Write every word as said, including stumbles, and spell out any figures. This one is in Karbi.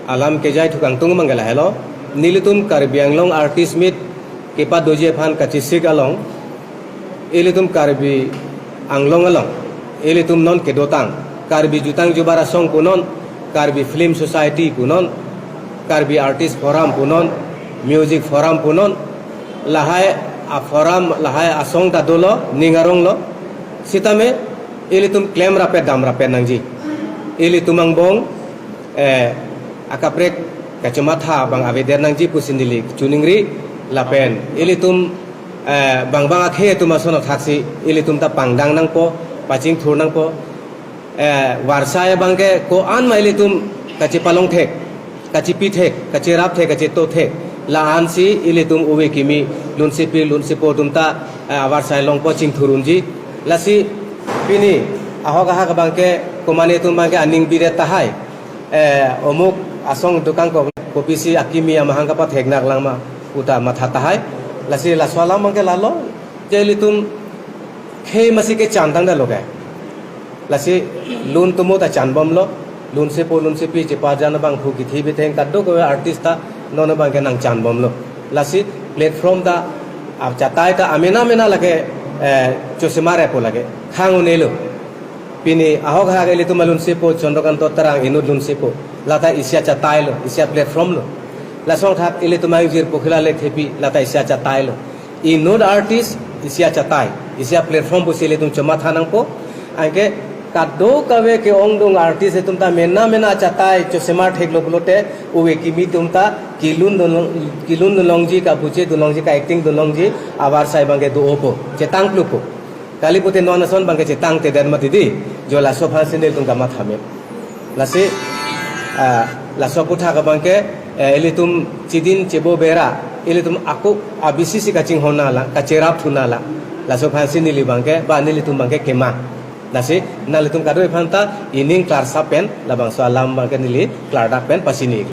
Alam kejai thukangtung abang ke lahelo. Nelitum Karbi Anglong Artist Meet kepadoji aphan kachesik along, ilitum Karbi Anglong along, ilitum non kedotang, Karbi Jutang Jubar Asong punon, Karbi Film Society punon, Karbi Artist Forum punon, Music Forum punon, lahai a-forum, lahai asong ta dolo, ning aronglo. Sitame ilitum klem rapet dam rapet nangji. Ilitum angbong, eh, akaprek kachematha abang avedet nangji pusi neli choningri. Lapen ilitum, eh, bang bang akhei atum ason athaksi ilitum ta pangdang nangpo, pachingthur nangpo. Eh, varsai abang ke ko-an ma ilitum kachepalong thek, kachepi thek, kacherap thek, kacheto thek. La-ansi ilitum ove kimi lunsepi lunsepo atum ta, eh, avarsai longpo, chingthur unji. Lasi pini ahok ahak abang ke komane atum abang ke aning biret tahai. Eh, omuk asong dokang ko kopisi akimi amahang kapathek naklang ma puta matha tahai. Lasi laso alam abang ke lalo, je ilitum khei masi kechan tangdetlo ke. Lasi lun tumo ta chanbomlo, lunsepo lunsepi chepajan abang phu kithi bitheng kadokave artist ta non abang ke nangchanbomlo. Lasi platform ta, achatai ta amena mena lake, eh, chosemarpo lake. Khang un-elo. Pini ahok ahak ilitum alunsepo Chandrakanta Terang inut lunsepo. Lata isi achatailo, isi aplatform lo. Lason thak ilitum aingjir Pokhila Lekthepi, lata isi achatailo. Inut artist isi achatai, isi aplatform pusi ilitum chematha nangpo. Anke kadokave ke-ongdung artist atum ta mena mena achatai chosemar theklo pulote ove kimi atum ta kelun dunlong, kelun dunlongji, kabuche dunlongji, ka-acting dunlongji, avarsai abang ke do-opo, chetang plupo. Kali pute non ason abang ke chetangtedet mati di, jo laso aphansi nelitum kamatha me. Lasi, ah, laso aputhak abang ke, eh, ilitum chidin chebo bera, ilitum ako abisi si kachinghon nanglang, kacherap thu nanglang. Laso aphansi neli abang ke, ba nelitum abang ke kemang. Lasi nanglitum kadokave aphan ta ining klarsap pen, labangso alam abang ke neli klardak pen pachini.